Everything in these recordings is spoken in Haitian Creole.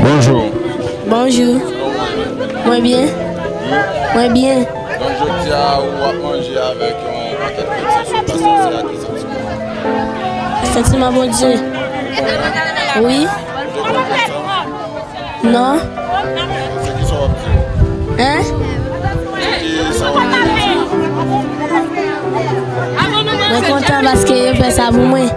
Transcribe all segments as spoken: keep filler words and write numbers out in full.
Bonjou. Bonjou. Mwen byen. Mwen byen. Donk, jodi a, ou ap manje avèk yon pakèt piti sou plas la, se a ki santiman? Santiman Bondye. Wi. Ou te konn fèt sa? Non. Se ki sa w ap di? Hein? Se ki sa w ap di? Mwen kontan paske yo fè sa pou mwen.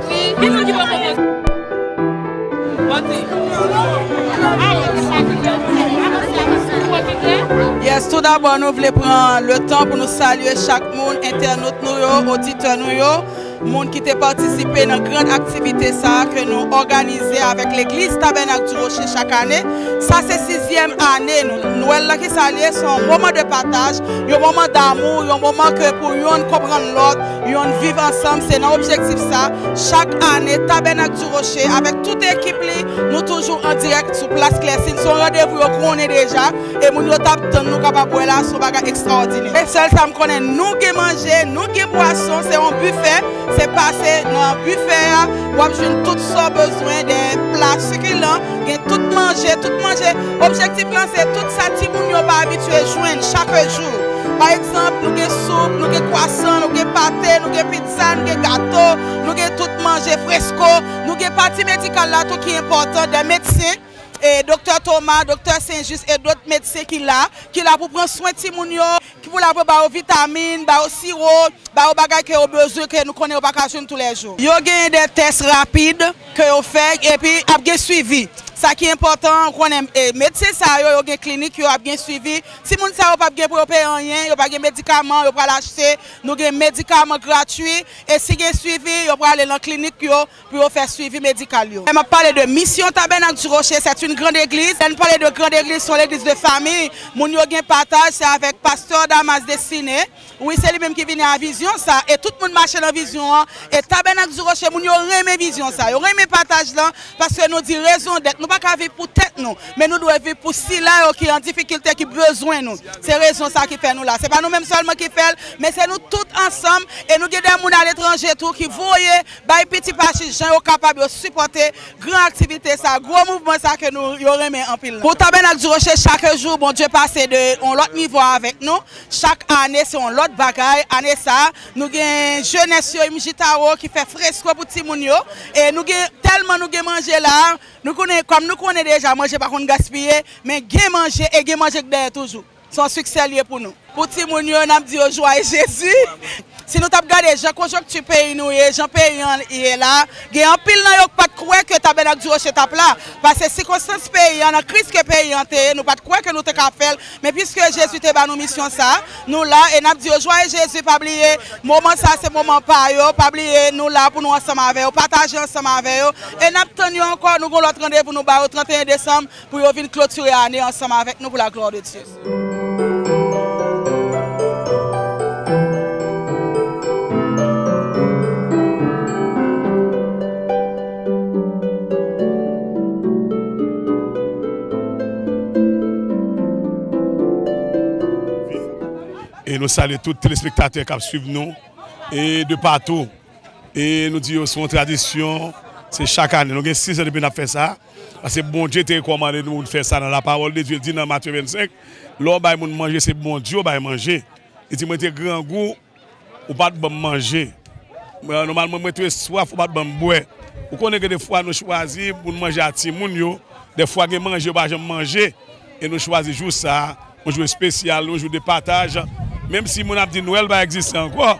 Yes, tou dabò, nou vle pran le tan pou nou salye chak moun, entènot nou yo, oditè nou yo, moun ki te patisipe nan gran aktivite sa a ke nou òganize avèk legliz Tabènak di Woche chak ane. Sa se sizyèm ane nou. Nwèl la ki sa l ye, se yon moman de pataj, yon moman damou, yon moman ke pou yonn konprann lòt, yonn viv ansanm. Se nan objektif sa, chak ane, Tabènak di Woche, avèk tout ekip li, nou toujou an dirèk sou Plas Klèsin. Se yon randevou yo konnen deja, e moun yo t ap tann nou kapab wè la, se yon bagay ekstraòdinè. E sèl sa m konnen, nou gen manje, nou gen bwason, se yon bifè, se pase nan bifè a, w ap jwenn tout sa w bezwen, de pla sikilan, gen tout manje, tout manje. Objektif lan se tout sa timoun yo pa abitye jwenn chak jou. Pa egzanp, nou gen soup, nou gen kwasan, nou gen pate, nou gen pizza, nou gen gato, nou gen tout manje fresko, nou gen pati medikal la tou ki enpòtan, de medsen, e Doktè Thomas, Doktè Saint-Just e dòt medsen ki la, ki la pou pran swen timoun yo, ki pou la pou ba yo vitamin, ba yo siwo, ba yo bagay ke yo bezwen, ke nou konnen yo pa ka jwenn toulèjou. Yo genyen de tès rapid ke yo fè, epi ap gen swivi. Sa ki enpòtan, ou konnen, e, medsen sa yo, yo gen klinik yo, ap gen swivi. Timoun sa yo p ap gen pou yo peye anyen, yo pa gen medikaman, yo pral achte. Nou gen medikaman gratui, e si gen swivi, yo prale nan klinik yo, pou yo fè swivi medikal yo. Lè m ap pale de misyon Tabènak di Woche, c'est une grande église. Lè n pale de grande église, se yon legliz de fanmi. Moun yo gen pataj, se avèk pastè Damas Destiné. Wi, se li menm ki vini a vizyon sa, e tout moun mache nan vizyon an. E Tabènak di Woche, moun yo renmen vizyon sa. Yo renmen pataj lan, paske nou di rezon dèt. Nou pa ka viv pou tèt nou, men nou dwe viv pou sila yo ki an difikilte, ki bezwen nou. Se rezon sa ki fè nou la. Se pa nou menm sèlman ki fè l, men se nou tout ansanm. E nou gen de moun aletranje tou ki voye bay piti pa chis jan yo kapab yo sipòte gran aktivite sa, gwo mouvman sa ke nou, yo renmen anpil. Pou Tabènak di Woche, chak jou, Bondye pase de yon lòt nivo avèk nou. Chak ane, se yon lòt bagay. Ane sa, nou gen jenès yo, M J Taro, ki fè fresko pou timoun yo. E nou gen, tèlman nou gen manje la, nou konnen, kòm nou konnen deja, manje pa konn gaspiye, men gen manje e gen manje k dèyè toujou. Se yon siksè l ye pou nou. Pou timoun yo, n ap di yo, Joyeux Jésus. Si nou t ap gade jan konjonkti peyi nou ye, jan peyi an ye la, gen anpil nan yo k pa t kwè ke Tabènak di Woche t ap la. Paske sikonstans peyi an, nan kriz ke peyi an te ye, nou pa t kwè ke nou te ka fè l. Men piske Jezi te ba nou misyon sa, nou la, e n ap di yo, Joyeux Jésus, pa bliye, moman sa se moman pa yo, pa bliye, nou la pou nou ansanm avè yo, pataje ansanm avè yo, e n ap tann yo ankò, nou gon lòt randevou nou ba yo trannteyen desanm, pou yo vin klotire ane ansanm avèk nou pou la gloire de Dieu. E nou salye tout telespektatè k ap swiv nou e de patou. E nou di yo se yon tradisyon, se chak ane. Nou gen sis an depi n ap fè sa. Paske Bondye te rekòmande nou pou n fè sa nan lapawòl de Dye, di nan Matye vennsenk, lè w bay moun manje, se Bondye w bay manje. Li di, mwen te grangou, ou pa t ban m manje. Mwen, nòmalman, mwen te swaf, ou pa t ban m bwè. Ou konnen gen de fwa nou chwazi pou n manje a timoun yo. De fwa gen manje yo pa janm manje. E nou chwazi jou sa, yon jou espesyal, yon jou de pataj. Menm si moun ap di Nwèl pa egziste ankò,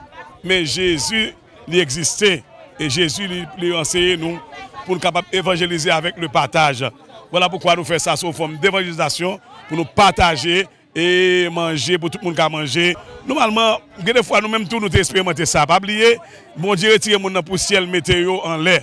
men Jezi li egziste. E Jezi, li, li anseye nou pou n kapab evanjelize avèk le pataj. Vwala poukwa nou fè sa sou fòm devanjelizasyon, pou nou pataje e manje, pou tout moun ka manje. Nòmalman, gen de fwa, nou menm tou, nou te esperimante sa. Pa bliye, Bondye retire moun nan pousyè, l mete yo anlè.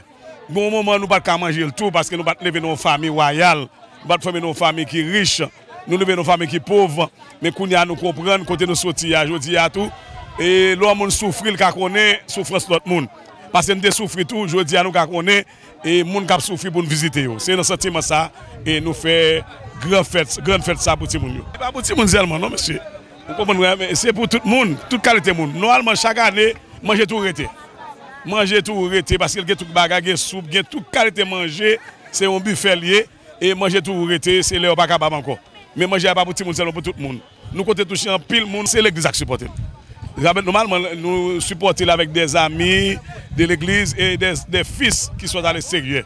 Gen yon moman, nou pa t ka manje l tou, paske nou pa t leve nan yon fanmi wayal. Nou pa t fòme nan yon fanmi ki rich, nou leve nan yon fanmi ki pòv. Men kounye a nou konprann kote nou soti a jodi a tou. E lè yon moun soufri, l ka konnen soufrans lòt moun. Paske n te soufri tou, jodi a nou ka konnen e moun k ap soufri pou n vizite yo. Se nan santiman sa e nou fè gran fèt, grann fèt sa pou timoun yo. Se pa pou timoun sèlman non, mesye. Ou konprann mwen, men se pou tout moun, tout kalite moun. Nòmalman, chak ane, Manje tou rete. Manje tou rete, paske l gen tout bagay, gen soup, gen tout kalite manje. Se yon bifè l ye. E manje tou rete, se lè yo pa kapab ankò. Men manje a pa pou timoun sèlman, pou tout moun. Nou konte touche anpil moun, se legliz la k sipòte l. Nòmalman, nou sipòte l avèk dèzami de legliz e dè, dè fis ki sòti a leksteryè.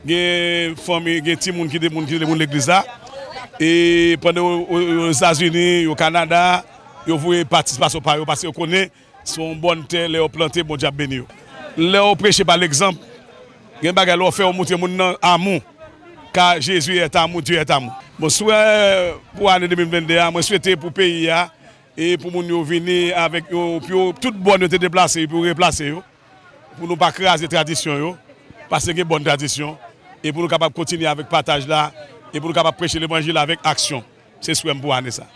Gen fanmi, gen timoun ki te moun, ki te moun legliz la. E pandan yo, yo, yo Etazini, yo Kanada, yo voye patisipasyon pa yo, paske yo konnen se yon bòn tè, lè yo plante, Bondye ap beni yo. Lè yo preche pa legzanp, gen bagay lè w fè, w montre moun nan amou. Car Jésus est amour, Dieu est amour. Bon, swè pou ane de mil vennde a, mwen swete pou peyi a, e pou moun yo vini avèk yo, pou yo, tout bòn yo te deplase, pou yo replase yo, pou nou pa kraze tradisyon yo, paske gen bòn tradisyon, e pou nou kapab kontinye avèk pataj la, e pou nou kapab preche levanjil avèk aksyon. Se swè m pou ane sa.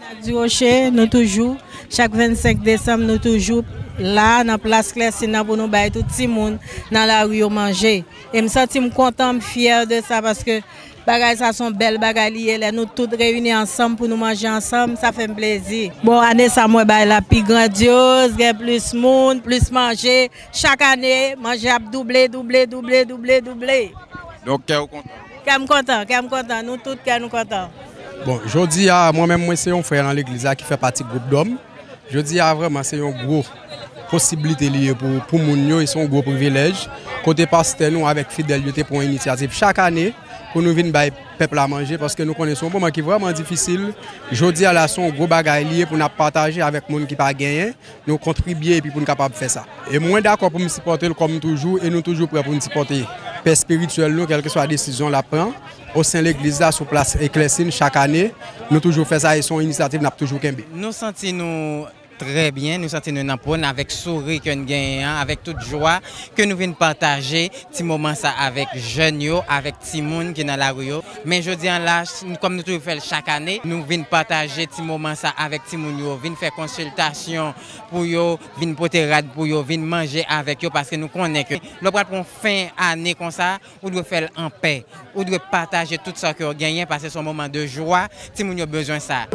Ak Di Woche, nou toujou, chak vennsenk desanm, nou toujou la nan plas Klèsin nan pou nou bay tout timoun nan lari yo manje. E m santi m kontan, m fyè de sa, paske bagay sa se yon bèl bagay li ye, lè nou tout reyini ansanm pou nou manje ansanm, sa fè m plezi. Bon, ane sa, m wè bagay la pi grandyoz, gen plis moun, plis manje. Chak ane, manje ap double, double, double, double, double. Donk, kè w kontan? Kè m kontan, kè m kontan, nou tout kè nou kontan. Bon, jodi a, mwen menm, mwen se yon frè nan legliz la ki fè pati gwoup dòm. Jodi a, vrèman, se yon gwo posiblite li ye pou, pou moun yo, e se yon gwo privilèj. Kote pastè nou avèk fidèl yo te pran inisyativ chak ane pou nou vin bay pèp la manje, paske nou konnen se yon moman ki vrèman difisil. Jodi a la, se yon gwo bagay li ye pou n ap pataje avèk moun ki pa genyen. Nou kontribye epi pou n kapab fè sa. E mwen dakò pou m sipòte l kòm toujou, e nou toujou prè pou n sipòte pè espirityèl nou, kèlkeswa desizyon l ap pran, o sen legliz la, sou plas Eklèsin, chak ane. Nou toujou fè sa, e se yon inisyativ n ap toujou kenbe. Nou santi nou trè byen, nou santi nou nan po n avèk souri ke n genyen an, avèk tout jwa ke nou vin pataje ti moman sa avèk jèn yo, avèk timoun ki nan lari yo. Men jodi a la, kòm nou toujou fè l chak ane, nou vin pataje ti moman sa avèk timoun yo, vin fè konsiltasyon pou yo, vin pote rad pou yo, vin manje avèk yo, paske nou konnen ke lè w pral pran yon fen ane konsa, ou dwe fè l an pè. Ou dwe pataje tout sa ke w genyen, paske se yon moman de jwa, timoun yo bezwen sa.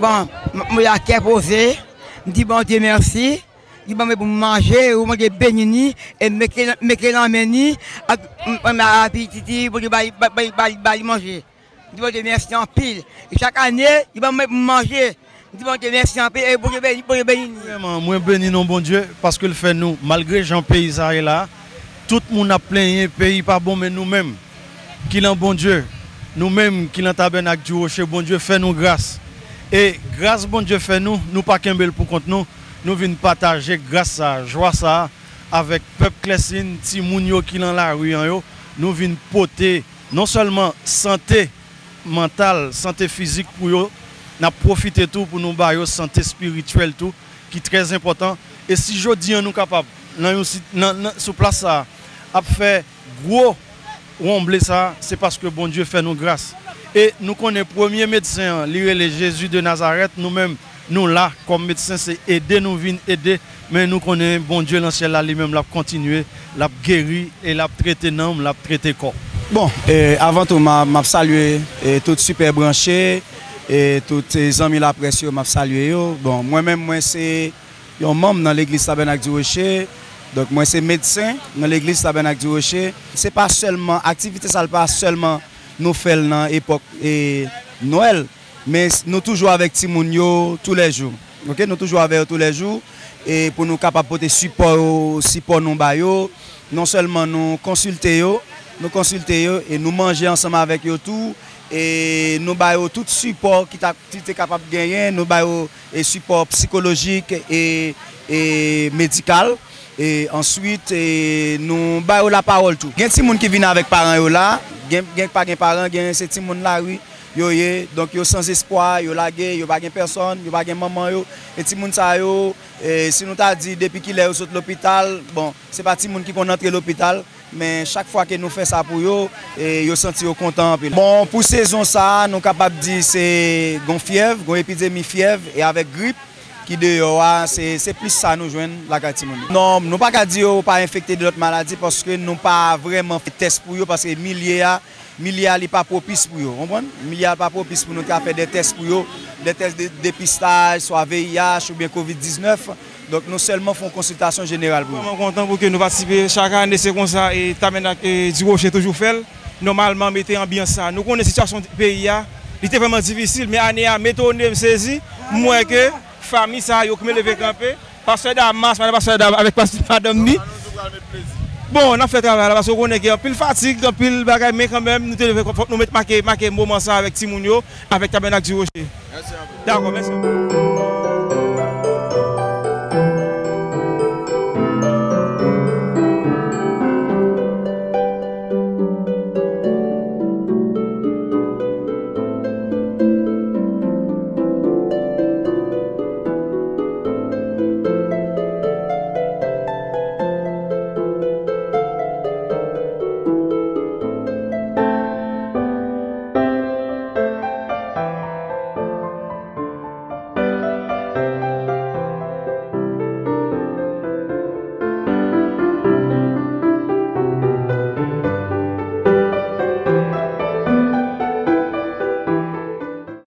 Bon, m, m, a kè poze, m di Bondye mèsi, li ban mwen pou m manje, ou Bondye beni ni, e mete, mete nan men ni, ak, m, m, a, piti, Bondye bay, bay, bay, bay, bay li manje. M di Bondye mèsi anpil. E chak ane, li ban mwen pou m manje. M di Bondye mèsi anpil, e Bondye beni, Bondye beni ni. Vrèman, mwen beni non Bondye, paske l fè nou, malgre jan peyi sa ye la, tout moun ap plenyen, peyi pa bon, men nou menm, ki lan Bondye, nou menm ki lan Tabènak di Woche, Bondye fè nou gras. E gras Bondye fè nou, nou pa kenbe l pou kont nou, nou vin pataje gras sa a, jwa sa a, avèk pèp Klèsin, timoun yo ki lan lari an yo, nou vin pote non sèlman sante mantal, sante fizik pou yo, n ap pwofite tou pou nou ba yo sante espirityèl tou, ki trè enpòtan. E si jodi a nou kapab, nan yon sit-, nan, nan, sou plas sa a, ap fè gwo wonble sa a, se paske Bondye fè nou gras. E nou konnen premye medsen an, li rele Jezi de Nazarèt, nou menm, nou la kòm medsen, se ede nou vin ede, men nou konnen Bondye nan syèl la, li menm, l ap kontinye, l ap geri e l ap trete nanm, l ap trete kò. Bon, e, avan tou, m a, m ap salye, e, tout Sipè Branche, e, tout, e, zanmi laprès yo, m ap salye yo. Bon, mwen menm, mwen se yon manm nan legliz Tabènak di Woche. Donk, mwen se medsen nan legliz Tabènak di Woche. Se pa sèlman, aktivite sa a pa sèlman nou fè l nan epòk, e, Nwèl, men s-, nou toujou avèk timoun yo toulèjou. Oke, nou toujou avè yo toulèjou, e pou nou kapab pote sipò yo, sipò nou ba yo. Non sèlman nou konsilte yo, nou konsilte yo e nou manje ansanm avèk yo tou, e nou ba yo tout sipò ki ta, ki te kapab genyen, nou ba yo, e, sipò sikolojik e, e medikal. E answit, e nou ba yo lapawòl tou. Gen timoun ki vin avèk paran yo la, gen, gen pa gen paran, gen se timoun lari yo ye, donk yo sanzespwa, yo lage, yo pa gen pèsòn, yo pa gen manman yo. E timoun sa yo, e si nou ta di depi kilè yo sot lopital, bon, se pa timoun ki konn antre lopital, men chak fwa ke nou fè sa pou yo, e yo santi yo kontan anpil. Bon, pou sezon sa a, nou kapab di se gon fyèv, gon epidemi fyèv e avèk grip. ki deyò a, se, se plis sa nou jwenn lakay timoun yo. Non, nou pa ka di yo pa enfekte de lòt maladi paske nou pa vrèman fè tès pou yo, paske milye a, milye a li pa pwopis pou yo, konprann? Milye a pa pwopis pou nou ka fè de tès pou yo, de tès de depistaj, swa V I H oubyen kovid diznèf. Donk, nou sèlman fè yon konsiltasyon jeneral pou yo. Vrèman kontan pou ke nou patisipe chak ane, se konsa, e Tabènak, e, Di Woche toujou fè l. Nòmalman, mete anbyans sa. Nou konnen sitiyasyon peyi a, li te vrèman difisil, men ane a, m etone, m sezi, m wè ke fami sa yo ki leve kanpe, pastè Damas, madan pastè Damas, avèk pastè madanm ni. Bon, n ap fè travay la, paske w konnen gen anpil fatig, anpil bagay, men kanmenm, nou te leve, fòk nou met make, make moman sa avèk timoun yo, avèk Tabènak Di Woche. Dakò, mèsi.